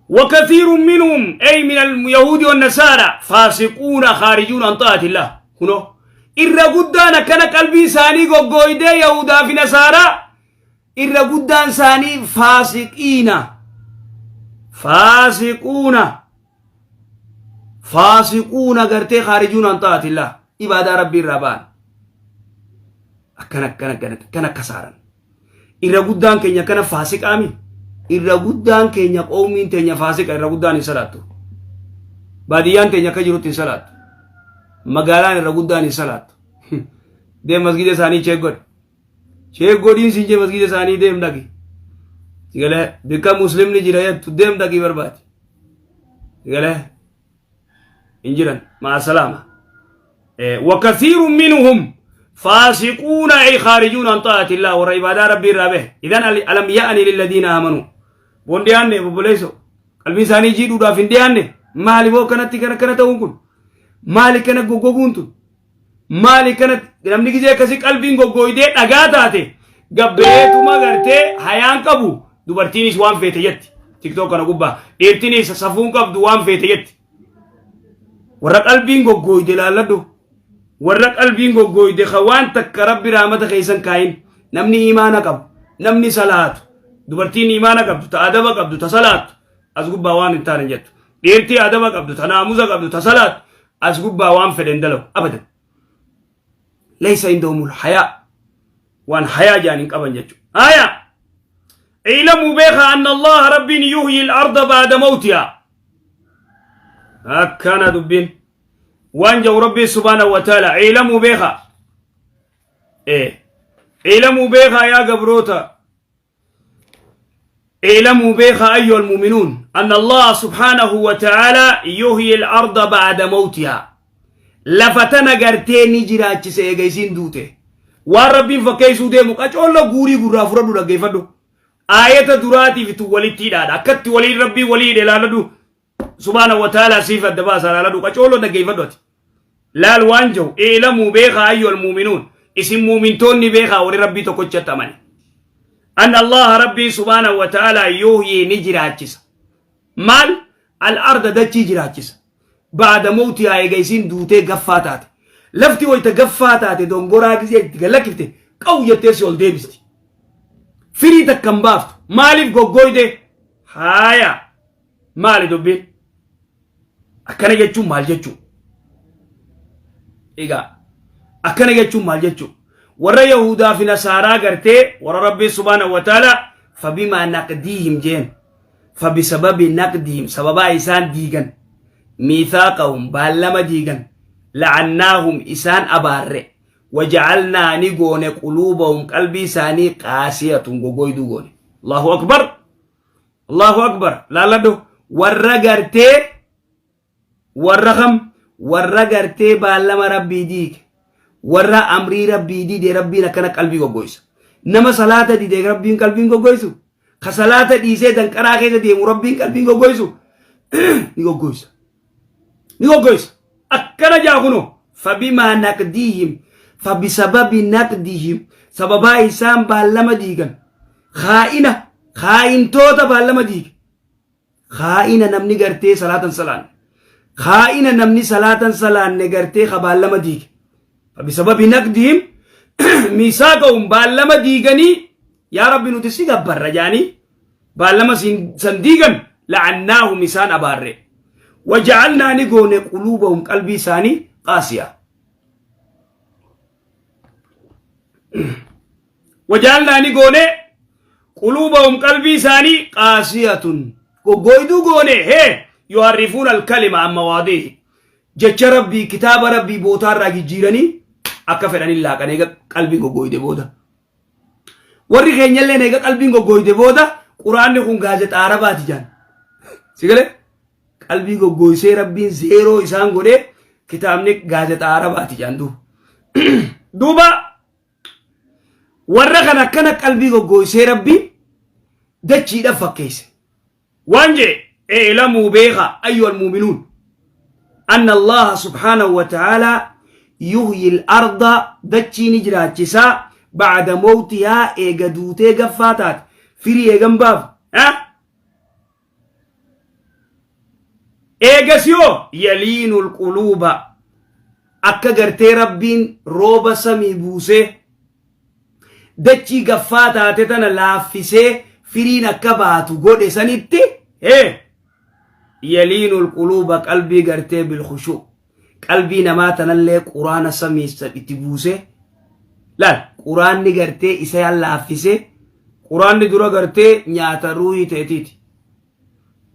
وكثير منهم، أي من اليهود والنصارى، فاسقون خارجون عن طاعة الله. Kunoo irra guddaan akkana qalbii isaanii goggooydee, Yahudaa fi Nasaaraa irra guddaan isaanii faasiqiina, faasiquuna, faasiquuna gartee خارجون عن طاعة الله, ibaadaa Rabbii irraa ba'an. Akkana akkana akkana akkana kasaaran. Irra guddaan keenya akkana faasiqaami. Irra guddaan keenya, qoomiin teenya faasiqa. Irra guddaan hin salaattu. Baadiyyaan teenya akka jirutti hin salaattu. Magaalaan irra guddaan hin salaattu. Deem, masgida isaanii check godhi, check godhiin siin jee. Masgida isaanii deem dhaqi. Sigalee bikka muslimni jira jettu deem dhaqii barbaadi. Sigalee hin jiran. مع السلامة. وكثير منهم فاسقون، أي خارجون عن طاعة الله. ورا عبادة ربي رابه. إذن ألم يأن للذين آمنوا بونديانne bobboleeso qalbii isaanii jiidhuudhaaf hin dhiyaanne? Maali boo kanatti kana kana ta'uun kun? Maali kana goggoguun tun? Maali kana namni gizee akkasii qalbiin goggooydee dhagaa taate gabbeetuma gartee hayaan qabu? Dubartiinis waan feete jetti TikTok kana gubbaa, dhiirtinis safuun qabdu waan feete jetti. Warra qalbiin goggooyde laalladhu. Warra qalbiin goggooyde ka waan takka Rabbi raamata keessan kaayin. Namni imaana qabu, namni salaatu, dubartiin imaana qabdu, ta adaba qabdu, ta salaatu as gubbaa waan hin taane jettu. Dhiirtii adaba qabdu, ta naamusa qabdu, ta salaatu as gubbaa waan fedhen dalagu abadan. ليس عندهم الحياء, waan hayaa jaan hin qaban jechu. Haya, اعلموا beeka أن الله ربي يحيي الأرض بعد موتها. Akkana dubbiin. Waan jau Rabbii سبحانه وتعالى: اعلموا beeka, اعلموا beeka yaa gabroota, اعلموا beeka أيها المؤمنون أن الله سبحانه وتعالى يحيي الأرض بعد موتها. Lafa tana gartee ni jiraachise eega isiin duute. Waan Rabbiin fakkeessuu deemu qacoollo guurii gurraa fudhadhu, dhaggeeffadhu. Aayata duraatiif tu walitti hidhaadha. Akkatti waliin Rabbii walii hidhe laaladhu. سبحانه وتعالى siif adda baasa, laaladhu, qacoollo dhaggeeffadhu. Ati laal waan jiru: اعلموا beekaa أيها المؤمنون, isin muumintoonni beekaa, warri Rabbii tokkochatti amane, أن الله ربي سبحانه وتعالى يحيي ni jiraachisa. Maal? الأرض dachii jiraachisa. بعد موتها eega isiin duutee gaffaa taate. Lafti wayta gaffaa taate, dongoraa gisee itti gallakkifte, qaw jettee si ol deebisti. Firii takka hin baaftu. Maaliif goggooyde? Haaya, maali dubbiin? Akkana jechuun maal jechuu? Egaa akkana jechuun maal jechuu? Warra Yahudaa fi Nasaaraa gartee warra Rabbii سبحانه وتعالى فبما نقضهم jeen, فبسبب نقضهم, sababaa isaan diigan, ميثاقهم baallama diigan, لعناهم isaan abaarre, وجعلنا ni goone, قلوبهم qalbii isaanii, قاسية gogoyduu goone. الله أكبر, الله أكبر. Laaladhu, warra gartee, warra kam, warra gartee baallama Rabbii diige, warra amrii Rabbii dide, Rabbiin akkana qalbii goggoysa. Nama salaata dide Rabbiin qalbiin goggoysu? Ka salaata dhiisee danqaraa keessa deemu Rabbiin qalbiin goggoysu? Ni goggoysa, ni goggoysa. Akkana jaa kuno: فبما نقضهم, فبسبب نقضهم, sababaa isaan baallama diigan. Kaa'ina, kaa'intoota baallama diige, kaa'ina. Namni gartee salaatan salaanne kaa'ina. Namni salaatan salaanne gartee ka baallama diige. فبسبب نقضهم ميثاقهم, baallama diiganii, yaa Rabbi nuti si gabbarra jaanii baallama san diigan, لعناهم isaan abaarre, وجعلنا ni goone, قلوبهم qalbii isaanii, قاسية, وجعلنا ni goone, قلوبهم qalbii isaanii, قاسية goggooyduu goone. Hee, يحرفون الكلم عن مواضعه, jecha Rabbii, kitaaba Rabbii bootaarraa jijjiiranii akka fedhanin laaqan. Eega qalbiin goggooyde booda, warri keenyalleen eega qalbiin goggooyde booda, quraanni kun gaazexaa Arabaati jaan. Si galee? Qalbii goggooysee Rabbiin zeeroo isaan godhee, kitaabni gaazexaa Arabaati jaan. Duuba warra kan akkana qalbii goggooysee Rabbiin dachiidhaaf fakkeesse. Waan jee: اعلموا beeka أيها المؤمنون أن الله سبحانه وتعالى يحيي الأرض dachii ni jiraachisaa, بعد موتها eega duutee gaffaa taate, firii eegan baaf. Eegas yoo yaliinul quluuba akka gartee Rabbiin rooba samii buusee dachii gaffaa taate tana laaffisee firiin akka baatu godhe sanitti, hee, yaliinul quluuba qalbii gartee bilkhushuu qalbii namaa tanallee Quraana samii itti buusee laal, Quraanni gartee isa laaffisee. Quraanni dura gartee nyaata ruuhii ta'etiiti.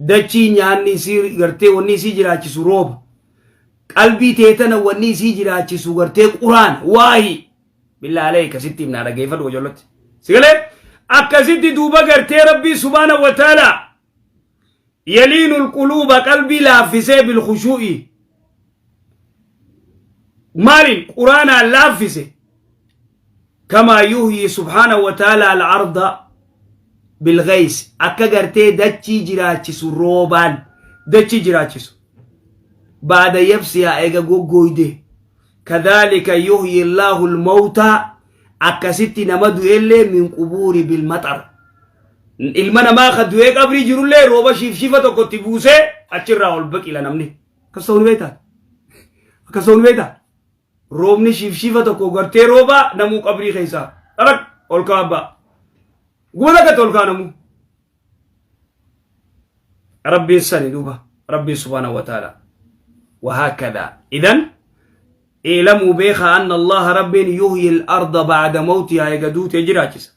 Dachii nyaanni isii gartee wanni isii jiraachisu rooba. Qalbii tee tana wanni isii jiraachisu gartee Quraana waahii. Billaa alayka sitti himnaa, dhaggeeffadhu ijoollotti. Sigalee akkasitti duuba gartee Rabbii subhaana wa ta'ala yaliinul quluuba qalbii laaffisee bilkhushuu'i maaliin Quraanaan laaffise. Kamaa yuhyi subhaana wa ta'ala al-arda bilghays, akka gartee dachii jiraachisu roobaan, dachii jiraachisu baada yabsiyaa eega goggooyde. Kadhalika yuhyi Allahu al-mawta, akkasitti nama du'ellee min qubuuri bilmaxar, ilma namaa ka du'ee qabrii jirullee rooba shiifshifa tokkotti buusee achirraa ol biqila namni. Akkas ta'uu ni beektaa? Akkas ta'uu ni beektaa? Roobni shiifshifa tokko gartee rooba, namuu qabrii keessaa dharak ol ka'a abbaa guma takkatti ol ka'a namuu. Rabbiin sani duuba Rabbiin subhaanahu wa ta'ala. وهكذا إذن اعلموا بيخا أن الله رب يحيي الأرض بعد موتها يقدوت يجراجس.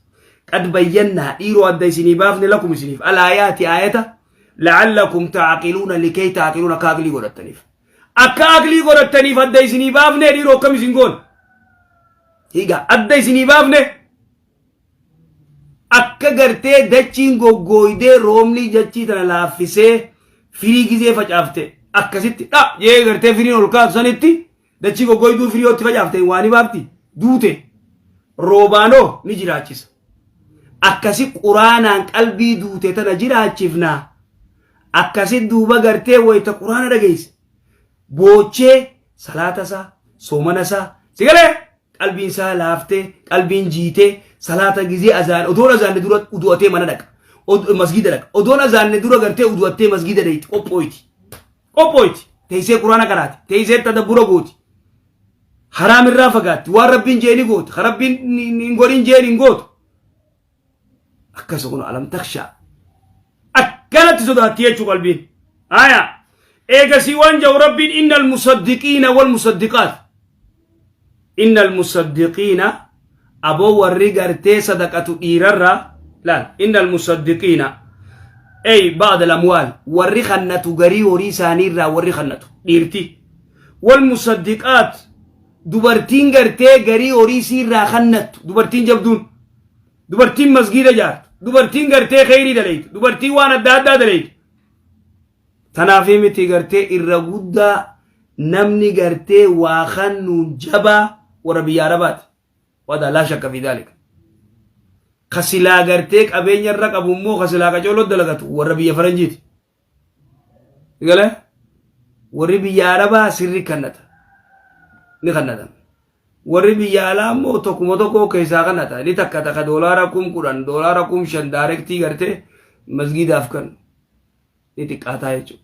قد بينا إيرو أدى سني بافن لكم سنيف الآيات آية لعلكم تعقلون، لكي تعقلون كاقلي قرأتنيف، akka aqlii godhattaniif adda isinii baafne. Dhiiroo, akkam isin goon higa adda isinii baafne, akka gartee dachiin goggooydee roobni dachii tana laaffisee firii gizee facaafte akkasitti dha jee gartee firiin ol kaatu sanitti, dachii goggooyduu firii otti facaafte waan baafti duute roobaanoo ni jiraachisa. Akkasi Quraanaan qalbii duute tana jiraachifnaa. Akkasi duuba gartee wayita Quraana dhageesse boochee salaata isaa, soomana isaa, sigalee qalbiin isaa laaftee, qalbiin jiitee, salaata gizee azaan odoon azaanne dura udu'atee mana dhaqa, masgiida dhaqa. Odoon azaanne dura gartee udu'attee masgiida dhayti, qophooyti, qophooyti, teessee Quraana qaraati, teessee tadabbura gooti, haraam irraa fagaatti, waan Rabbiin jeeni gooti, ka Rabbiin hin godhin jeen hin gootu. Akkas kun alam takshaa akkanatti sodaatti jechuu qalbiin. Aya, eegasii waan jedhu Rabbiin: inna almusaddiqiina walmusaddiqaat. Inna almusaddiqiina, aboo warri gartee sadaqatu dhiirarraa laal. Inna almusaddiqiina ey ba'd alamwaal, warri kannatu garii horii isaanii irraa warri kannatu dhiirti, walmusaddiqaat dubartiin gartee garii horii isii irraa kannattu, dubartiin jabduun, dubartiin masgiida jaartu, dubartiin gartee kheyrii dalaytu, dubartiin waan adda addaa dalaytu. Tanaafii miti gartee irra guddaa namni gartee waa kannuun jabaa warra biyya Arabaati. Wada laa shakka fi daalika. Ka silaa gartee qabeenya irra qabu immoo ka silaa qacooloo dalagatu warra biyya faranjiiti. Galee warri biyya Arabaa sirri kannata. Ni kannatan. Warri biyya alaa immoo tokkuma tokko keessaa kannata. Ni takka takka $10,000, $5,000 directly gartee masgiidaaf kan ni xiqqaataa jechuudha.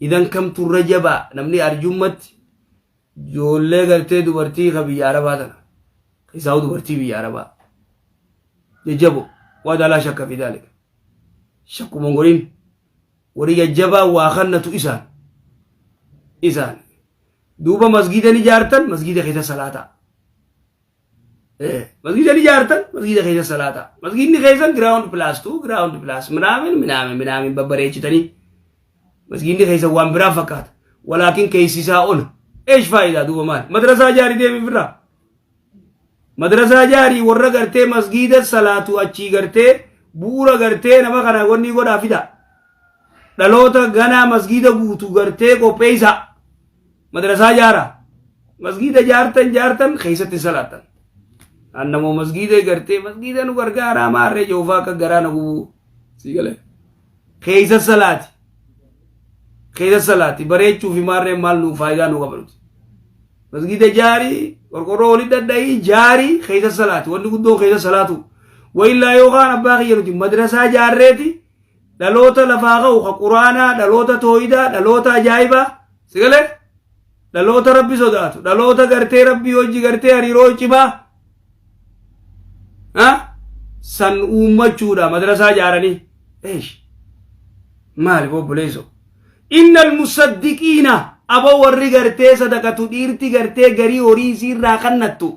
Idan kamtu irra jabaa namni arjummatti? Ijoollee gartee dubartii ka biyya Arabaa tana. Keessaa dubartii biyya Arabaa. Jajjabo waa laa shakka fi daalika. Shakkuma godhin, warri jajjabaa waa kannatu isaan. Isaan. Duuba masgiida ni ijaartan, masgiida keessa salaataa. Masgiida ni ijaartan, masgiida keessa salaataa. Masgiidni keessan ground plus two, ground plus minaamin minaamin minaamin babbareechitanii. Masgiidni keessa waan biraa fakkaata. Walaakin keessi isaa ola. Eesh faayidaa duuba maali? Madrasaa jaarii deemi firraa. Madrasaa jaarii, warra gartee masgiida salaatu achii gartee bu'uura gartee nama kana wanni godhaa fida. Dhaloota ganaa masgiida guutu gartee qopheessa. Madrasaa jaara. Masgiida jaartan jaartan keessatti salaatan. Annamoo masgiida gartee masgiida nu gargaaraa maarree joofaa akka garaa na gubuu. Si galee. Keessa salaati. Keessa salaati. Bareechuu fi maarreen maal nu faayidaa nu qaba nuti? Masgiida jaarii, qorqorroo walitti dhadha'ii jaarii, keessa salaati. Wanni guddoon keessa salaatu. Wayillaa yookaan abbaa kiyya nuti madrasaa jaarreeti. Dhaloota lafaa ka'u ka quraanaa, dhaloota tooyidaa, dhaloota ajaa'ibaa, sigalee dhaloota Rabbi sodaatu, dhaloota gartee Rabbii hojii gartee hariiroo cimaa san uummachuudha madrasaa ijaaranii. Eesh, maali obboleessoo? Innal musaddiqiina, aba warri gartee sadaqatu, dhiirti gartee garii horii isiirraa kannattu,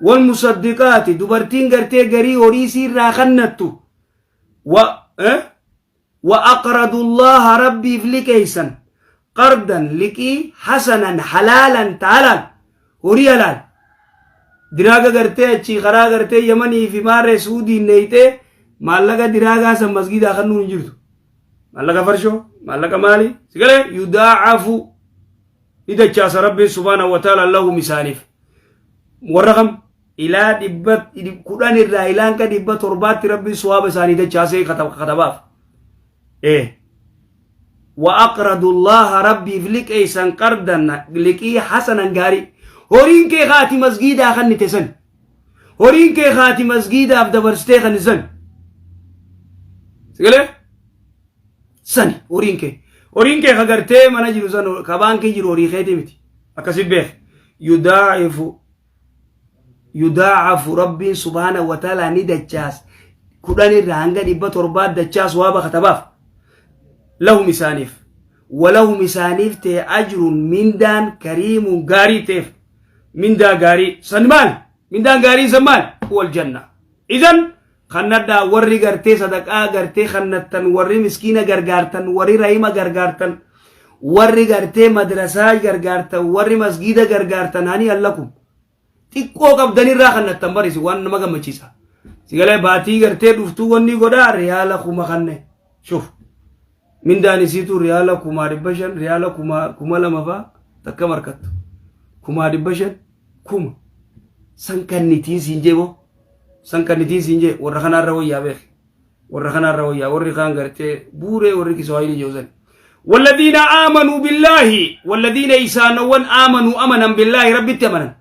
wal musaddiqaati, dubartiin gartee garii horii isiirraa kannattu, wa wa aqradullaha, Rabbiif liqeeysan, qardan, liqii, hasanan, halaalan, ta halaal, horii halaal, diraaga gartee achii karaa gartee Yamanii fi maarree Suudiin neeyxee maallaqa diraagaa san masgiidaa kannuun hin jirtu. Maallaqa farshoo, maallaqa maali, sigalee yudaacafu, ni dachaasa Rabbiin subhaanahu wa ta'ala lahum, isaaniif. Warra kam? Ilaa 110 irraa ilaa hanga 700tti Rabbiin suwaaba isaanii dachaasee katabaaf. Wa aqradu Allaha, Rabbiif liqeessan, qardan, liqii, hasanan, gaarii. Horiin kee kaati masgiidaa kannite san, horiin kee kaati masgiidaaf dabarsitee kan san, sigalee sani horiin kee, horiin kee ka gartee mana jiru san, ka baankii jiru, horii keetii miti. Akkasi beek. Yudaa'ifu, yudaacafu, Rabbiin subhaana wa ta'ala ni dachaas, 10 irraa hanga 700 dachaas waaba katabaaf, lahum, isaaniif, walahum, isaaniif ta'e, ajrun, mindaan, kariimun, gaarii ta'eef. Mindaa gaarii san maal? Mindaan gaarii san maal? Huwal janna. Idan kannadhaa, warri gartee sadaqaa gartee kannattan, warri miskiina gargaartan, warri rahima gargaartan, warri gartee madrasaa gargaartan, warri masgiida gargaartan, hani allakum. Xiqqoo qabdanirraa kannattan barisi waan nama gammachiisa. Sigalee baatii gartee dhuftuu wanni godhaa riyaala 1000 kanne shuf, mindaan isiitu riyaala 5,500, riyaala 2000 faa takka markattu, 5,500, 1000 san kannitiin siin jeeboo, san kannitiin siin jee. Warra kanaarra wayyaa beek, warra kanaarra wayyaa warri kaan gartee buuree, warri Kiswaahilii jehusan. والذين آمنوا بالله، والذين إسانوان، آمنوا، أمنا، بالله، ربي أمنا،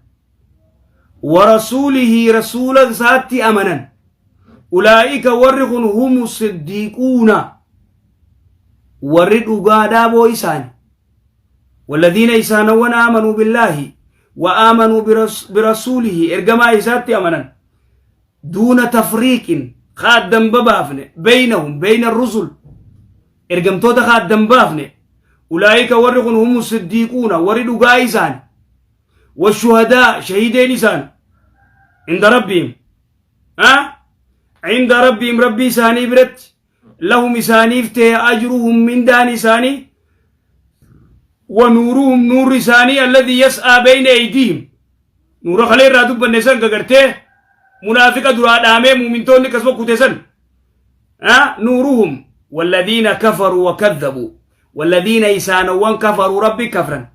ورسوله، رسولا ساتي أمنا، أولئك ورخ هم الصديقون، ورد أقادا بو إسان. والذين إسانوان آمنوا بالله وآمنوا برسوله، إرجما إساتي أمنا، دون تفريق، خادم ببافن، بينهم، بين الرسل، ergamtoota kaaddan baafne، أولئك warri kun هم الصديقون, warri dhugaa isaan، والشهداء, shahiideen isaan، عند ربهم، ها، عند ربهم, Rabbii isaanii biratti، لهم, isaaniif ta'e، أجرهم, mindaan isaanii، ونورهم, nuurri isaanii، الذي يسعى بين أيديهم, nuura kalee irraa dubbanne san, gagartee munaafiqa duraa dhaamee muumintoonni akkasuma kute san نورهم. والذين كفروا وكذبوا، والذين إسانوان كفروا، ربي كفرا،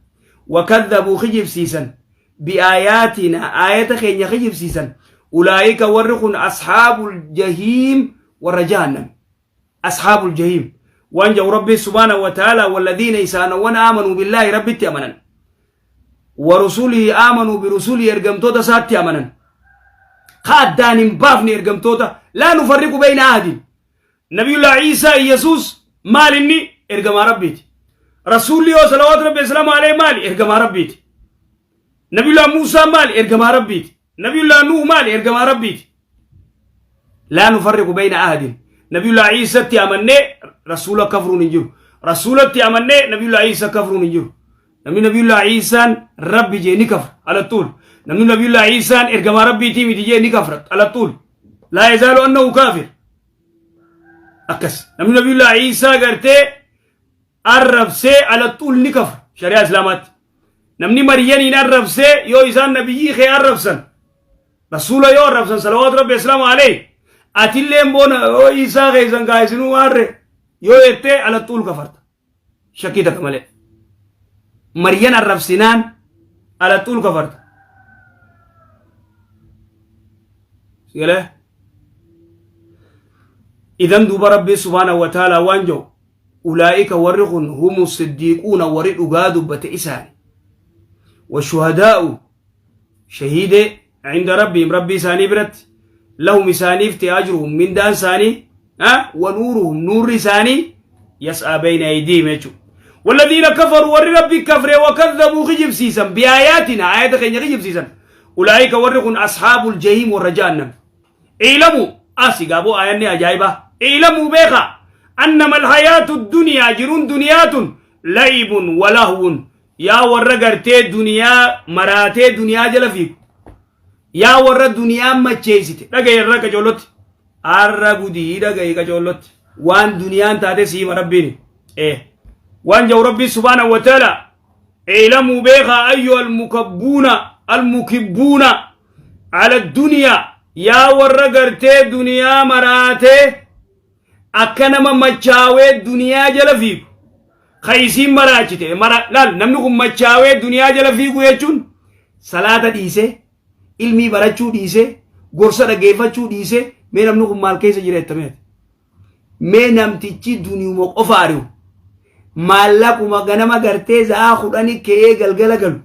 وكذبوا, خجب سيسا، بآياتنا, آية خين خجب سيسا، أولئك ورخ أصحاب الجحيم, ورجانا أصحاب الجحيم. وانجو ربي سبحانه وتعالى: والذين إسانوان آمنوا بالله, ربي أمنا، ورسوله, آمنوا برسوله, إرقمتوتا ساتي أمنا، خادان بافني إرقمتوتا، لا نفرق بين أحد. نبي الله عيسى يسوس maal inni? Ergamaa Rabbiiti. Rasuulli yoo salawaatu Rabbi islaamu alayhi maali? Ergamaa Rabbiiti. Nabiyullah Muusaa maali? Ergamaa Rabbiiti. Nabiyullah Nuh maali? Ergamaa Rabbiiti. لا نفرق بين أحد. Nabiyullah Ciisatti amannee rasuula kafruun hin jiru. Rasuulatti amannee Nabiyullah Ciisa kafruun hin jiru. Namni Nabiyullah Ciisaan Rabbi jee ni kafra على طول. Namni Nabiyullah Ciisaan ergamaa Rabbiitii miti jee ni kafra على طول. لا يزال أنه كافر. Akkas namni Nabiyullah Ciisaa gartee arrabsee على طول ni kafra shari'aa Islaamaatti. Namni Maryaniin arrabsee, yoo isaan nabiyyii kee arrabsan, rasuula yoo arrabsan salawaatu Rabbi islaamu alayhi, atilleen boona yoo Isaa keessan kaa'isinuu waarre yoo jettee على طول kafarta, shakkii takka malee. Maryan arrabsinaan على طول kafarta. Sigalee idan duuba Rabbii subhaanahu wa ta'ala waan jedhu: أولئك warri kun هم الصديقون, warri dhugaa dubbate isaani، والشهداء, shahiide، عند ربهم, Rabbii isaanii biratti، لهم, isaaniif ta'e، أجرهم, mindaan isaanii. Wanuuruhum nuurri isaanii yas'aa bayna aydiihim jechuudha. Walladhiina kafaruu warri rabbi kafre wakadhabuu kijibsiisan biaayaatina aayata keenya kijibsiisan ulaa'ika warri kun ashaabul jahiim warra jahannam. Iilamuu asi gaaboo aayanni ajaa'ibaa iilamuu beeka annama alhayaatu duniyaa jiruun duniyaa tun la'ibun walahwun yaa warra gartee duniyaa maraatee duniyaa jala fiigu yaa warra duniyaa macheessite dhagaye irra qacoollotti arra gudii dhagaye qacoollotti waan duniyaan taate siima rabbiin ee waan jau rabbii subhaanahu wa ta'ala ilamuu beekaa ayyuha almukabbuuna almukibbuuna ala duniyaa yaa warra gartee duniyaa maraatee akka nama machaawee duniyaa jala fiigu ka isiin maraachite mara laal namni kun machaawee duniyaa jala fiigu jechuun salaata dhiisee ilmii barachuu dhiisee gorsa dhageeffachuu dhiisee mee namni kun maal keessa jira jettameeti mee namtichi duniyuma qofa ari'u maallaquma ganama gartee za'aa kudhani ka'ee galgala galu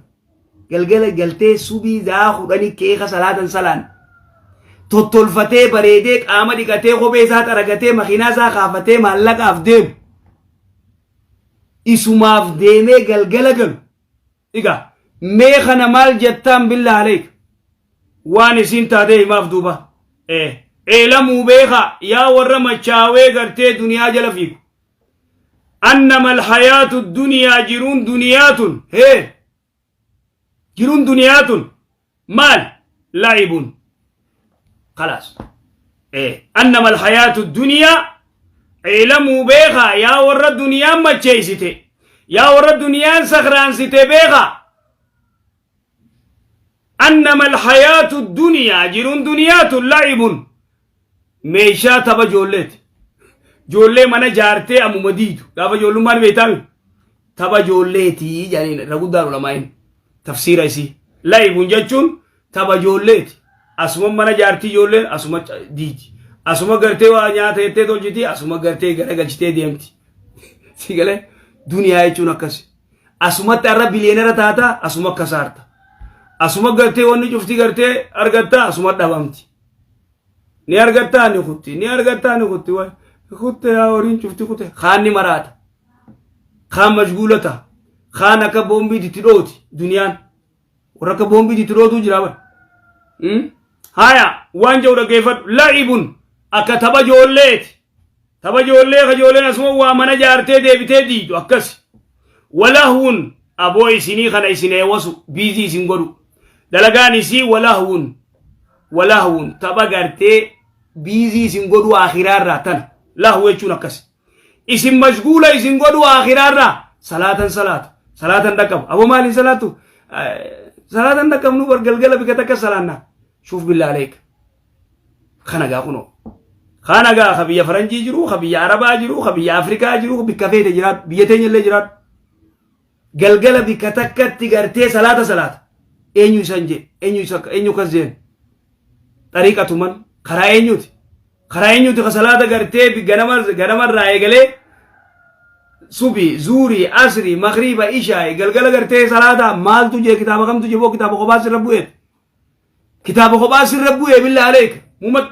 galgala galtee subii za'aa kudhani ka'ee ka salaatan salaan tottolfatee bareedee qaama dhiqatee kophee isaa xaragatee makiinaa isaa kaafatee maallaqaaf deemu isumaaf deemee galgala galu egaa mee kana maal jettaan billaa aleek waan isiin taatee himaaf duuba ee eelamuu beekaa yaa warra machaawee gartee duniyaa jala fiigu annama alhayaatu duniyaa jiruun duniyaa tun hee jiruun duniyaa tun maal la'ibun khalaas annama alhayaatu duniyaa eelamuu beekaa yaa warra duniyaan macheessite yaa warra duniyaan sakraansite beekaa annama alhayaatu duniyaa jiruun duniyaa tun la'ibun meeshaa tapha ijoolleeti ijoollee mana jaartee ammuma diidu gaafa ijoollummaan beektaami tapha ijoolleeti jedhaniin irra guddaan ulamaa'in tafsiira isii la'ibun jechuun tapha ijoolleeti asuma mana jaartii ijoolleen asuma diidi asuma gartee waa nyaata jettee tolchiti asuma gartee garagalchitee deemti si galee duniyaa jechuun akkasi asumatti arra biliyeenara taata asuma kasaarta asuma gartee wanni cufti gartee argatta asuma dhabamti ni argattaa ni kutti ni argattaa ni kutti way kutte yaa horiin cufti kute kaan ni maraata kaan mashguula ta'a kaan akka boombiitti itti dhooti duniyaan warra akka boombiitti itti dhootuu jira bara haya waan jedhu dhaggeeffadhu la'ibun akka tapha ijoolleeti Tapha ijoollee ka ijoolleen asuma waa mana jaartee deebitee diidu akkasi. Walahwun aboo isinii kana isin eewasu biizii isin godhu. Dalagaan isii walahwun walahwun tapha gartee biizii isin godhu akhiraarraa tana. Lahwu jechuun akkasi. Isin mashguula isin godhu akhiraarraa salaatan salaatu salaatan dhaqqabu. Aboo maaliin salaatu? Salaatan dhaqqabnu bar galgala bika takka salaannaa. Shuuf billaa aleeka. Kana gaa kunoo. Kana gaa ka biyya faranjii jiru, ka biyya arabaa jiru, ka biyya Afrikaa jiru, bikka feete jiraadhu, biyya teenya illee jiraadhu. Galgala bikka takkatti gartee salaata salaata. Eenyu isan jee, eenyu isa eenyu kas jeen. Xariiqatuman karaa eenyuti? Karaa eenyuti ka salaata gartee ganama ganamarraa eegalee subi, zuuri, asri, magriiba, ishaa'i galgala gartee salaata maaltu jee kitaaba kamtu jee boo kitaaba kophaa sirra bu'eet. Kitaaba kophaa sirra bu'ee billaa aleeka. Muhammad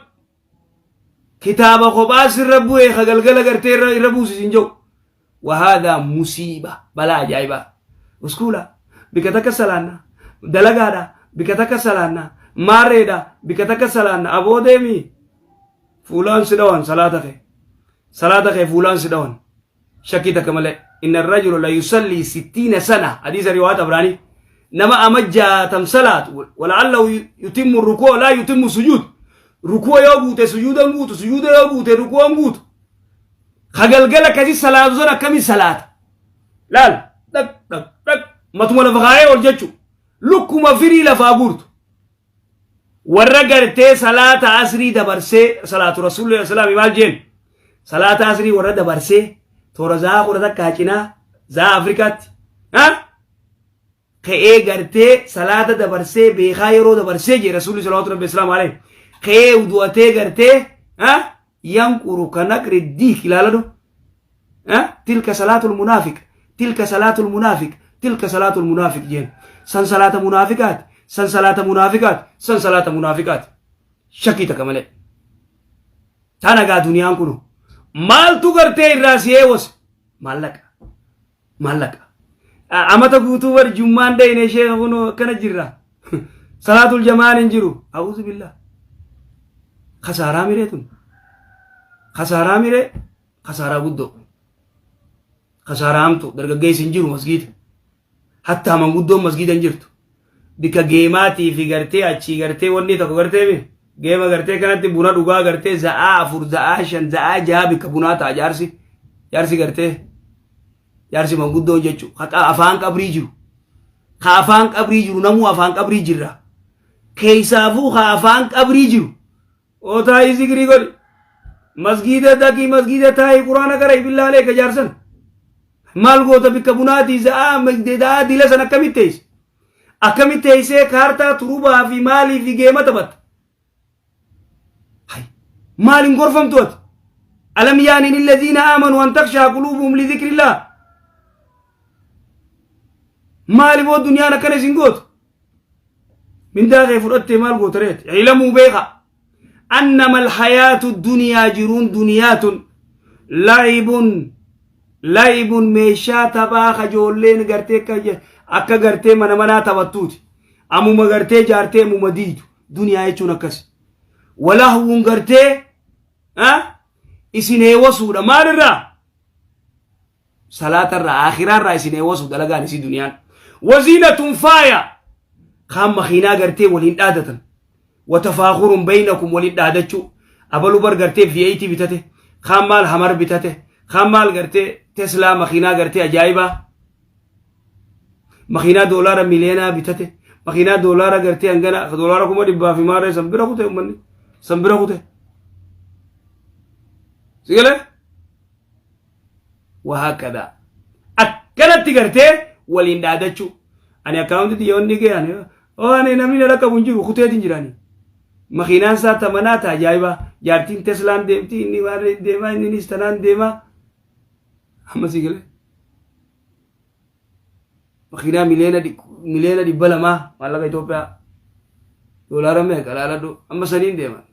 kitaaba kophaa sirra bu'ee ka galgala gartee irra irra buusis hin jiru. Wahaadaa musiiba balaa ajaa'ibaa. Uskuula bika takka salaanna dalagaadha bika takka salaanna maarreedha bika takka salaanna aboo deemi fuulaan si dhawan salaata kee salaata kee fuulaan si dhawan shakkii takka malee inna rajula la yusallii sittiina sana hadiisa riwaayat abraanii nama ama jaatam salaatu wala'allahu yutimmu rukuu laa yutimmu sujuud rukuu yoo guute sujuudan guutu sujuuda yoo guute rukuun guutu ka galgala akkasi salaatu san akkami salaata laal dhaq dhaq dhaq matuma lafa kaayee ol jechu lukkuma firii lafaa guurtu warra gartee salaata asrii dabarsee salaatu rasuulli salaami maal jeen salaata asrii warra dabarsee toora zaa kudha takkaa cinaa zaa afrikaatti ha ka'ee gartee salaata dabarsee beekaa yeroo dabarsee jee rasuulli salawaatu rabbi islaamu alayhi ka'ee udu'atee gartee ha yanquru ka naqri diik ilaaladu tilka salaatul munaafiq tilka salaatul munaafiq tilka salaatul munaafiq jeen san salaata munaafiqaati san salaata munaafiqaati san salaata munaafiqaati shakkii takka malee tana gaa duniyaan kunu Maaltu gartee irraa si eewwase? Maallaqa. Maallaqa. Amata guutuu bar jummaan dhayne sheeka kunoo akkana jirra. Salaatul jamaan hin jiru. A'uuzu billah. Kasaaraa miree tun. Kasaaraa miree kasaaraa guddoo. Kasaaraa hamtu dargaggeessi hin jiru masgiida. Hattaa manguddoon masgiida hin jirtu. Bika geemaatii fi gartee achii gartee wanni tokko gartee mi geema gartee kanatti buna dhugaa gartee za'aa 4 za'aa 5 za'aa 6 bika bunaa ta'a jaarsi jaarsi gartee jaarsi manguddoon jechuudha. Haqa afaan qabrii jiru. Ka afaan qabrii jiru namuu afaan qabrii jirra. Keessaafuu ka afaan qabrii jiru. Oo taa'ii zikrii godhi. Masgiida dhaqii masgiida taa'ii quraana qara'i billaalee ka jaarsan. Maal goota bikka bunaatii za'aa za'aa dila san akkamitti teesse? Akkamitti teessee kaartaa turubaa fi maalii fi geema taphatta? Hay maal hin gorfamtu ati? Alam yaani lilladhiina aamanu an takshaa quluubuhum li dhikrillah. Maali boo duniyaan akkana isin gootu? Mindaa kee fudhattee maal goota reeti? Ilamuu beeka. Annama alhayaatu duniyaa jiruun duniyaa tun la'ibun la'ibun meeshaa taphaa kajoolleen gartee akka gartee mana manaa taphattuuti. Ammuma gartee jaartee ammuma diidu duniyaa jechuun akkas. Walahwuun gartee isin heewwasuudha maalirraa? Salaatarraa aakhiraarraa isin eewwasu dalagaan isii duniyaan. Waziinatun faaya kaan makiinaa gartee waliin dhaadatan. Watafaakurun baynakum waliin dhaadachuu. Abalu bar gartee V8 bitate. Kaan maal Hamar bitate. Kaan maal gartee Teslaa makiinaa gartee ajaa'ibaa. Makiinaa doolaara miliyoonaa bitate. Makiinaa doolaara gartee hangana doolaara 100,000 fi maarree san bira kute uummanni. San bira kute. Sigalee? Wahaakkadaa. Akkanatti gartee waliin dhaadachuu. Ani akkaawunti tiyya wanni kee ani oo ani namni na dhaqqabu hin jiru kuteetiin jirani. Makiinaan isaa tamanaa ta ajaa'ibaa. Jaartiin Teslaan deemti inni waan deemaa inninis tanaan deemaa. Amma si galee. Makiinaa 200,000,000 maallaqa Itoophiyaa. Doolaara meeqa laaladhu amma saniin deeman.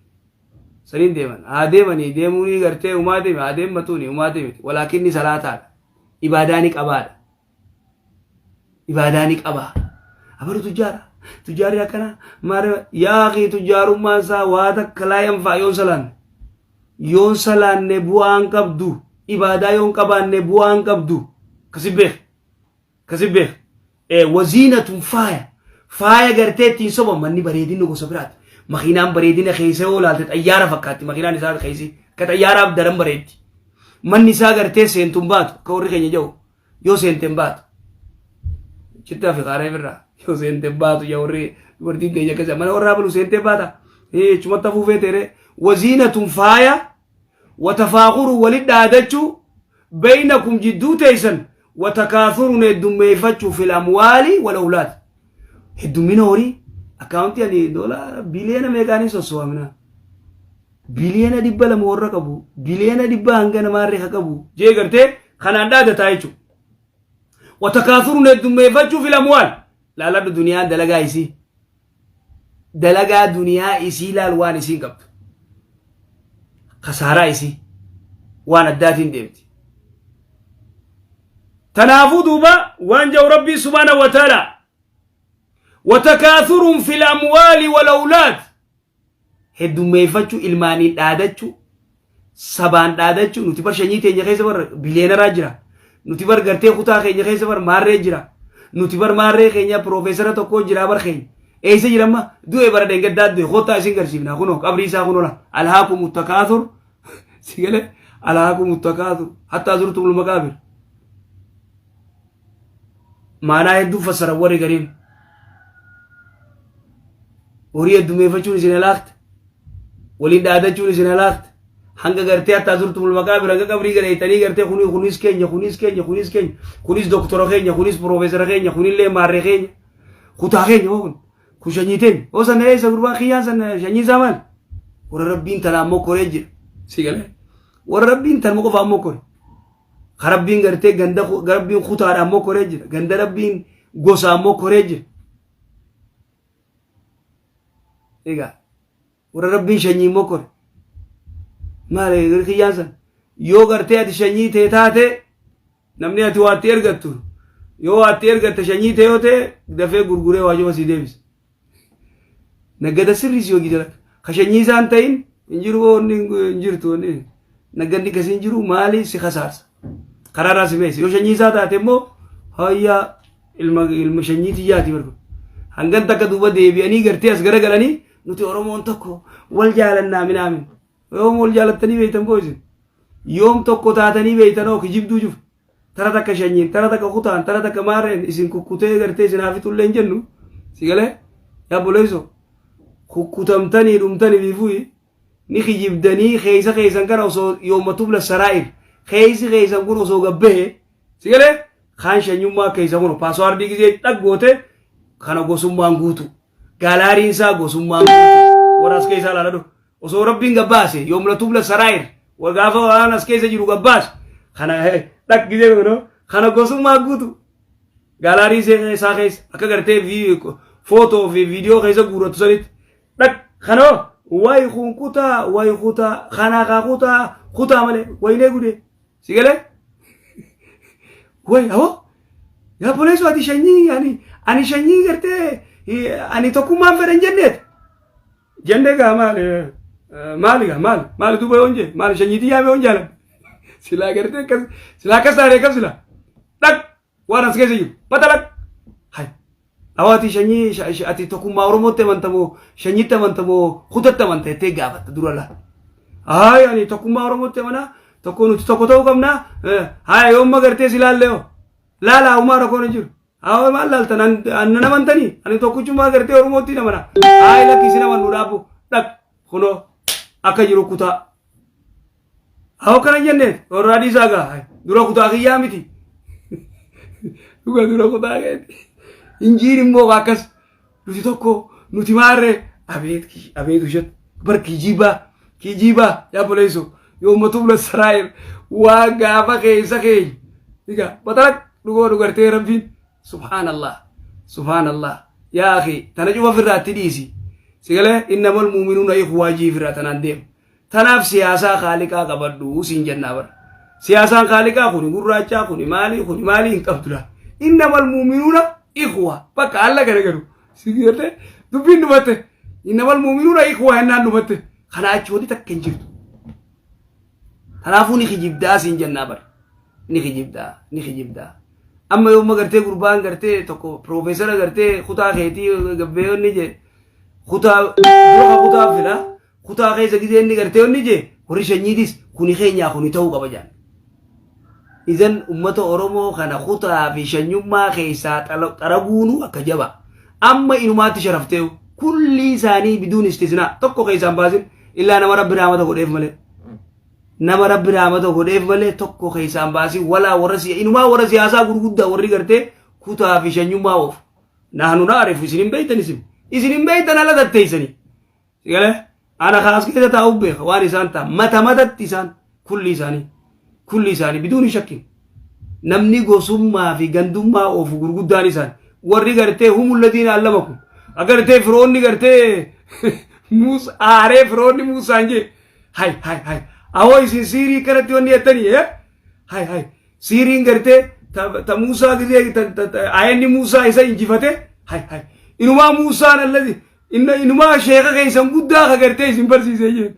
Saniin deeman. Haa deemanii deemuunii gartee umaa deeme haa deemmatuuni umaa deemiti. Walaakinni salaataadha. Ibaadaa ni qabaadha. Ibaadaa ni qabaa. Abalu tujjaara. Tujjaarri akkana maara yaa akhi tujjaarummaan isaa waa takka laa yanfaa yoon salaanne. Yoon salaanne bu'aan qabdu. Ibaadaa yoon qabaanne bu'aan qabdu. Kasi beek. Kasi beek. Waziinatun faaya. Faaya gartee ittiin soban manni bareedinni gosa biraati. Makiinaan bareedina keessa yoo ilaalte xayyaara fakkaatti makiinaan isaa keessi akka xayyaaraaf daran bareeddi. Manni isaa gartee seentuun baatu akka warri keenya jedhu yoo seenteen baatu. Chittaa fi qaaree birraa yoo seenteen baatu yaa warri dubartiin teenya akkasii mana warraa balu seentee baata. Chumatti hafuufee teeree waziinatun faaya watafaakuru wali dhaadachuu baynakum jidduu teessan watakaathurun heddummeeffachuu fil amwaali wal awlaad heddummina horii akkaawuntii ani doolaara biliyoona meeqaanii sosso'amina 200,000,000 warra qabu 100,000,000,000 hanga namaarree ha qabu jee gartee kanaan dhaadataa jechuudha. Watakaathurun heddummeeffachuu fil amwaal laaladhu duniyaan dalagaa isii dalagaa duniyaa isii laal waan isiin qabdu kasaaraa isii waan addaatiin deemti. Tanaafuu duuba waan jedhu Rabbii subhaanahu wa ta'ala watakaathurun fil amwaali wal awlaad heddummeeffachuu ilmaaniin dhaadachuu sabaan dhaadachuu nuti bar shanyii teenya keessa bar biliyeenaraa jira nuti bar gartee kutaa keenya keessa bar maarree jira nuti bar maarree keenya piroofeesara tokko jira bar keenya eessa jira amma du'e bara dhengaddaa du'e kottaa isin garsiifna kunoo qabrii isaa kunoo la alhaakumu takaathur si galee alhaakumu takaathur hattaa zurtumul maqaabir Maanaa hedduu fassaran warri gariin. Horii heddummeeffachuun isin halaakte. Waliin dhaadachuun isin halaakte. Hanga gartee hattaa zurtumul maqaabir hanga qabrii galeeytanii gartee kuni kunis keenya kunis keenya kunis keenya kunis doktora keenya kunis piroofeesara keenya kunillee maarree keenya kutaa keenya hoo kun kun shanyii teenya hoo sana eessa gurbaa kiyyaan sana shanyii isaa maal warra rabbiin tanaan mokkoree jira si galee warra rabbiin tanuma qofaan mokkore. Ka Rabbiin gartee ganda Rabbiin kutaadhaan mokkoree jira. Ganda Rabbiin gosaan mokkoree jira. Egaa warra Rabbiin shanyiin mokkore. Maali kiyyaan san? Yoo gartee ati shanyii tee taate, namni ati waatti ergattu, yoo waatti ergatte shanyii tee yoo ta'e, dafee gurguree waa sii deebisa. Naggada sirrii si hojii jala. Ka shanyii isaan ta'in hin jiru, wanni hin jirtu, wanni naggadni akkasii hin jiru, maali si kasaarsa. Karaarraa si meessa. Yoo shanyii isaa taate immoo, hayyaa, ilma shanyii tiyyaati barbaadu. Hangan takka duuba deebi'anii gartee as garagalanii, nuti Oromoon tokko, wal jaalannaa minaamin. Yoom wal jaalattanii beektan boo isin? Yoom tokko taatanii beektan oo kijibduu jiru? Tara takka shanyiin, tara takka kutaan, tara takka maarreen isin kukkutee gartee isin haafitullee hin jennu. Si galee? Yaa boleessoo. Kukkutamtanii dhumtanii fiifuyi ni kijibdanii. Keessa keessan kana osoo yooma tubla saraa'ir keessi keessan kun osoo gabbahe, si galee, kaan shanyummaa keessa kun password gisee dhaggoote kana gosummaan guutu, gallery-n isaa gosummaan guutu, warra as keessaa ilaaladhu. Osoo Rabbiin gabbaase, yoom la tubla saraa'ir, gaafa waan as keessa jiru gabbaase kana dhag gisee kun kana gosummaa guutu, gallery isaa keessa akka gartee footoo fi viidiyoo keessa guuratu sanitti dhag kanoo wayi kun kutaa, wayi kutaa kanaa kaa kutaa kutaa malee wayinee gudee. Si galee? Way awoo, yaa boleessu, ati shanyii, ani shanyii gartee ani tokkummaan fedhan jenneet jenne gaa. Maali maali gaa, maali maali duuba yoon jee, maali shanyiitii yaame yoon jaaladhe, silaa gartee akkas, silaa akkas taane, akkam silaa dhag waan as keessa jiru batalaq. Hay, awaati shanyii, ati tokkummaa Oromootti amantamoo, shanyiitti amantamoo, kutatti amanta jettee gaafatta dura laa. Haay, ani tokkummaa Oromootti amanaa, tokko, nuti tokko ta'uu qabnaa. Haaya, yoomma gartee si laallee hoo laalaa, humaa rakkoon hin jiru. Haa, maal laaltan? Annan amantanii, ani tokkichummaa gartee Oromootti amana. Haay, lakki, isin amannu dhaabbu. Dhaq kunoo akka jiru kutaa. Haa, akkana jenneen warraa dhiisaa gaa, dura kutaa kiyyaa miti. Dhuga dura kutaa keeti. Injiin immoo akkas nuti tokko, nuti maarree, abeet abeet ushet bar, kijibaa kijibaa. Yaa boleessu, yooma tubla saraayir waa gaafa keessa keenya. Egaa batalaq dhugoo dhugartee Rabbiin, subhaanallah, subhaanallah. Yaa akhi, tana cufa ofirraatti dhiisi. Sigalee innamal muuminuuna ikhwaa jii ofirraa tanaan deema. Tanaaf siyaasaa kaaliqaa qabadhu siin jennaa bara. Siyaasaan kaaliqaa kuni gurraachaa, kuni maalii, kuni maalii hin qabdudha. Innamal muuminuuna ikhwa bakka alla garagaru. Sigalee dubbiin dhumatte. Innamal muuminuuna ikhwa hennaan dhumatte. Kana achi wanti takka hin jirtu. Kanaafuu ni kijibdaa siin jennaa bara. Ni kijibdaa, ni kijibdaa. Amma yooma gartee gurbaan gartee tokko piroofeesara gartee kutaa keetii gabbee inni jee, kutaa dura kutaa fila, kutaa keessa gisee inni gartee inni jee, warri shanyiitis kuni keenyaa, kuni ta'uu qaba jaan. Idan ummata Oromoo kana kutaa fi shanyummaa keessaa xaraguunu akka jaba. Amma inumaatti sharaftee kulli isaanii biduun istisnaa tokko keessaan baasin, illaa nama Rabbi raamata godheef malee. Nama Rabbi raamata godheef malee tokko keessaan baasin, walaa warra inumaa warra siyaasaa gurguddaa warri gartee kutaa fi shanyummaa oofu. Naanu naarifu, isin hin beeytan, isin. Isin hin beeytan, ala tatteessanii. Sigalee ana kaas keessa taa'u beeka waan isaan ta'a mata matatti isaan kulli isaanii, kulli isaanii biduun shakkin. Namni gosummaa fi gandummaa oofu gurguddaan isaan warri gartee humul ladiina allamakum agartee firoonni gartee Muus aaree firoonni Muusaan jee, hay hay hay, awoo isin siirii kanatti wanni jettanii, hay hay, siiriin gartee ta Muusaa gisee ayanni Muusaa isa injifate, hay hay, inumaa Muusaan alladi inna inumaa sheeka keessan guddaa ka gartee isin barsiisee jeen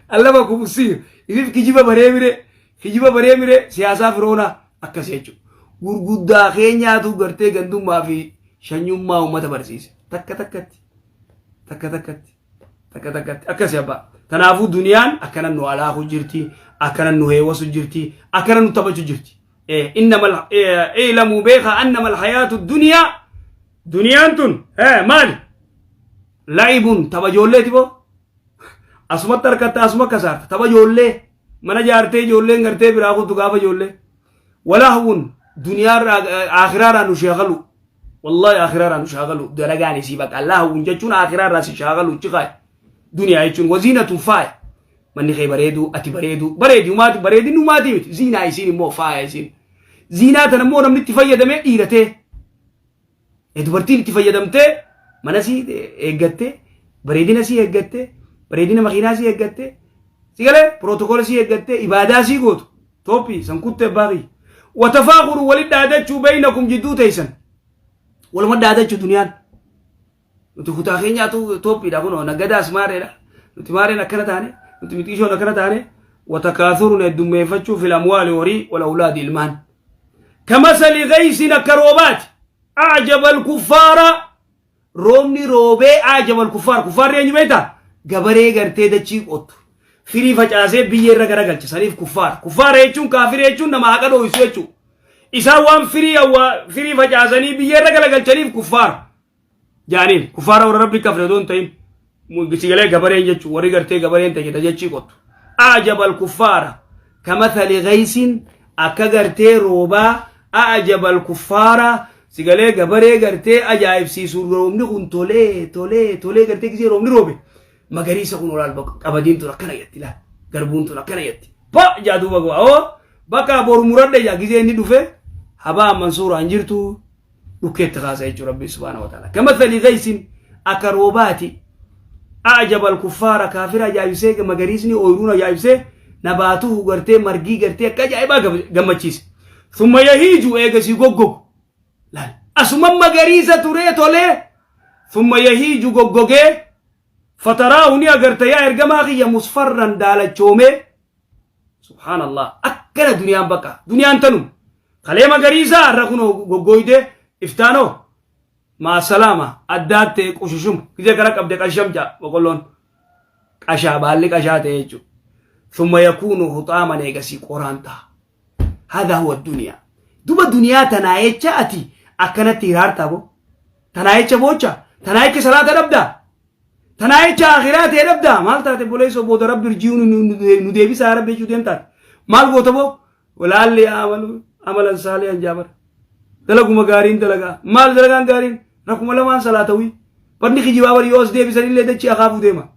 allamakum siir isif kijiba baree mire, kijiba baree mire. Siyaasaa firoonaa akkas jechuudha. Gurguddaa keenyaatu gartee gandummaa fi shanyummaa uummata barsiise, takka takkatti, takka takkatti, takka takkatti akkasi abbaa. Kanaafuu duniyaan akkana nu alaaku jirti, akkana nu heewasu jirti, akkana nu taphachu jirti. Innama i'lamuu, beeka, annama alhayaatu duniyaa, duniyaan tun maali? La'ibun, tapha ijoolleeti boo. Asumatti harkatta, asuma kasaarta, tapha ijoollee. Mana jaartee ijoolleen gartee biraa kutu gaafa ijoollee. Walahwun, duniyaarraa aakhiraarraa nu shaagalu. Wallahi aakhiraarraa nu shaagalu. Dalagaan isii baqa. Lahwun jechuun aakhiraarraa si shaagalu ciqaa. Duniyaa jechuun waziinatun, faaya. Manni kee bareedu, ati bareedu, bareedi umaati, bareedinni umaatii miti. Ziinaa isiin immoo faaya isiin. Ziinaa tana immoo namni itti fayyadamee dhiiratee. Dubartiin itti fayyadamtee mana sii eeggattee, bareedina sii eeggattee, bareedina makiinaa sii eeggattee. Si galee pirootokoolii sii eeggattee ibaadaa sii gootu toophii san kuttee abbaa kiyya. Watafaakuru walit dhaadachuu baynakum jidduu teessan. Waluma dhaadachuu duniyaan. Nuti kutaa keenyaatu toophiidha kunoo nagadaas maareedha. Nuti maareen akkana taane nuti mixiishoon akkana taane watakaathurun heddummeeffachuu fil amwaali horii wal awlaadi ilmaan. Kamasali gaysin akka roobaati. Ajaba al-kuffaara roobni roobee ajaba al-kuffaar kuffaarri eenyu beektaa? Gabaree gartee dachii qottu. Firii facaasee biyyee irra garagalcha saniif kuffaara. Kuffaara jechuun kaafira jechuun nama haqa dhooysu jechuudha. Isaan waan firii awwaa firii facaasanii biyyee irra galagalchaniif kuffaara. Jaaniin kuffaara warra rabbi kafre odoo hin ta'in sigalee gabareen jechuun warri gartee gabareen ta'e jechii qottu. Ajabal kuffaara kamathali gaysin akka gartee roobaa ajabal kuffaara sigalee gabaree gartee ajaa'ibsiisu roobni kun tolee tolee tolee gartee gisee roobni roobe magariisa kun olaal qabadiin tun akkana jetti laal garbuun tun akkana jetti pa jaa duuba go'a oo bakka boru muradhe jaa gisee inni dhufe habaa mansuuraan jirtu dhukkeetti kaasa jechuun rabbi subhaanahu wa ta'ala. Kamathali gaysin akka roobaati a'jaba al-kuffaara kaafira ajaa'ibsee magariisni ooyiruun ajaa'ibsee nabaatuhu gartee margii gartee akka ajaa'ibaa gammachiise. Thumma yahiiju eegasii goggogu. Laal asuma magariisa turee tolee thumma yahiiju goggogee fataraahu ni agarta yaa ergamaa kiyya musfarran daalachoomee. Subhaanallah akkana duniyaan bakka duniyaan tanuma. Kalee magariisaa har'a kunoo goggooyde iftaanoo maasalaama addaattee qushushum gizee kana qabde qasham jaa boqolloon qashaa baalli qashaa ta'e jechuudha. Thumma yakuunu huxaaman eegasii qoraan ta'a. Haadha huwa duniyaa. Duba duniyaa tanaa jecha ati akkanatti hiraartaa boo. Tanaa jecha boocha. Tanaa jecha salaata dhabdaa. Tanaa jecha akhiraa ta'e dhabdaa. Maal taate boleessoo booda rabbi irji'uu nu deebisaa rabbi jechuu deemtaate. Maal goota boo? Walaalli amalu amalan saalihan jaabar. Dalaguma gaariin dalagaa. Maal dalagaan gaariin? Rakuma lamaan salaatawii. Barni kijibaa bari yoo as deebisan illee dachii akaafuu deema.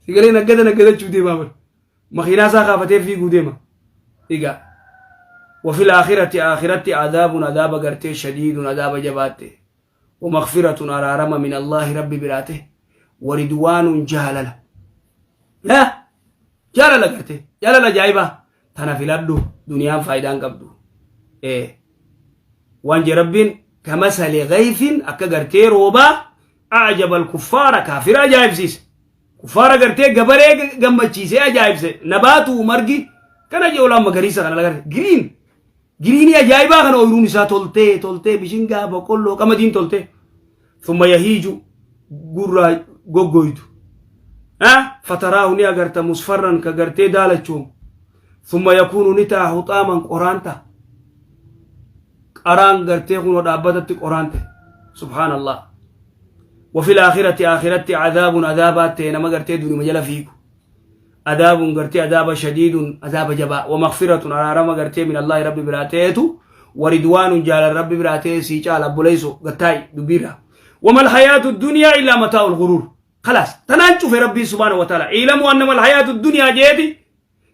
Sigalee naggada naggadachuu deemaa bar. Makiinaa isaa kaafatee fiiguu deema. Egaa. وفي الآخرة آخرة عذاب عذاب غرتي شديد عذاب جباته ومغفرة أرارم من الله ربي براته ورضوان جالل لا جالل غرتي جالل جايبه Tana filadhu duniyaan faayidaan qabdu. Ee waan je rabbiin kamasali gayfin akka gartee roobaa a'jaba al-kuffaara kaafira ajaa'ibsiise. Kuffaara gartee gabaree gammachiisee ajaa'ibse nabaatu margi kana je olaan magariisa kana lagarre giriin giriinii ajaa'ibaa kana ooyiruun isaa toltee toltee bishingaa boqqolloo qamadiin toltee thumma yahiiju gurraa goggoytu fataraahu ni agarta musfarran ka gartee daalachoomu thumma yakuunu ni ta'a huxaaman qoraan ta'a qaraan gartee kunoo dhaabbatatti qoraan ta'e subhaanallah وفي الآخرة آخرة عذاب عذابات ta'e nama gartee dunima jala fiigu عذاب gartee عذاب شديد عذاب jabaa ومغفرة araarama gartee من الله rabbi biraa ta'eetu ورضوان jaalala rabbi biraa ta'e sii caala obboleeyso gattaa'i dubbiirraa وما الحياة الدنيا إلا متاع الغرور خلاص tanaan cufe rabbii سبحانه وتعالى اعلموا أنما الحياة الدنيا jeeti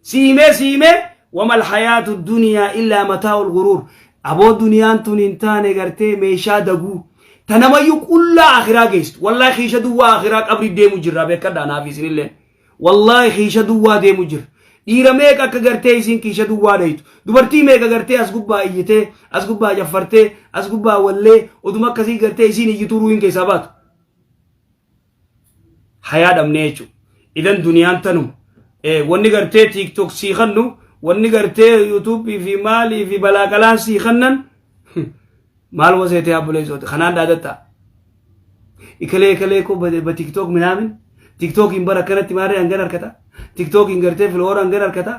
siimee siimee وما الحياة الدنيا إلا متاع الغرور aboo duniyaan tun hin taane gartee meeshaa daguu tanamayyuu qullaa akhiraa geessitu wallaahi kiisha duwwaa akhiraa qabri deemu jirra beekadhaa naaf isinillee wallaahi kiisha duwwaa deemu jira dhiira meeqa akka gartee isin kiisha duwwaa dhayitu dubartii meeqa gartee as gubbaa iyyitee as gubbaa jaffartee as gubbaa wallee oduma akkasii gartee isiin iyyituu ruuhin keessaa baatu hayaa dhabnee jechuudha. Idan duniyaan tanuma. Wanni gartee TikTok sii kannu wanni gartee YouTube fi maalii fi balaaqalaan sii kannan maal waseetee abboleessooti kanaan dhaadatta. Ikalee ikalee koo ba TikTok minaamin TikTokiin bara akkanatti maarree hangan harkata TikTokiin gartee filoora hangan harkata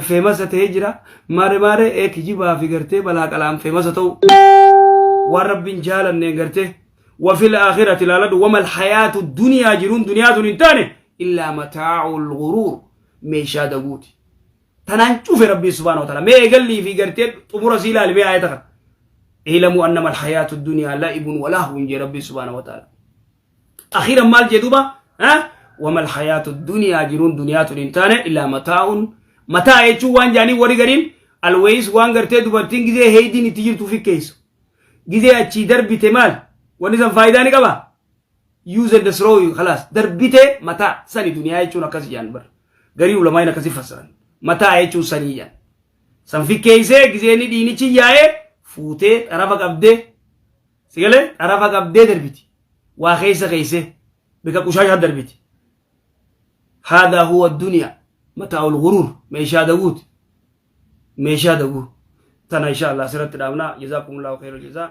feemasa ta'ee jira maarree maarree ee kijibaa fi gartee balaaqalaan feemasa ta'u waan rabbiin jaalanneen gartee وفي الآخرة لالد وما الحياة الدنيا jiruun duniyaa tun hin taane إلا متاع الغرور meeshaa daguuti. Tanaan cufe rabbii سبحانه وتعالى mee eegallii fi gartee xumura sii ilaali mee aayata kana. اعلموا أنما الحياة الدنيا لعب ولهو jee rabbii سبحانه وتعالى. أخيرا maal jee duuba وما الحياة الدنيا jiruun duniyaa tun hin taane إلا متاع متاع jechuun waan jaanii warri gariin always waan gartee dubartiin gizee heeydiin itti jirtu fi keessa. Gizee achii darbite maal wanni san faayidaa ni qaba use and throw خلاص darbite متاع sani duniyaa jechuun akkas jaan bar Garii ulamaa'in akkasi fassaran. Mataa jechuun sanii jedhan. San fikkeessee gizee inni dhiinichi yaa'ee fuutee xarafa qabdee sigalee xarafa qabdee darbiti. Waa keessa keessee bika qushaashaa darbiti. Haadaa huwa duniyaa mataa'ul guruur meeshaa daguuti. Meeshaa daguu. Tana insha Allah asirratti dhaabna. Jazaakumullahu khairal jazaa.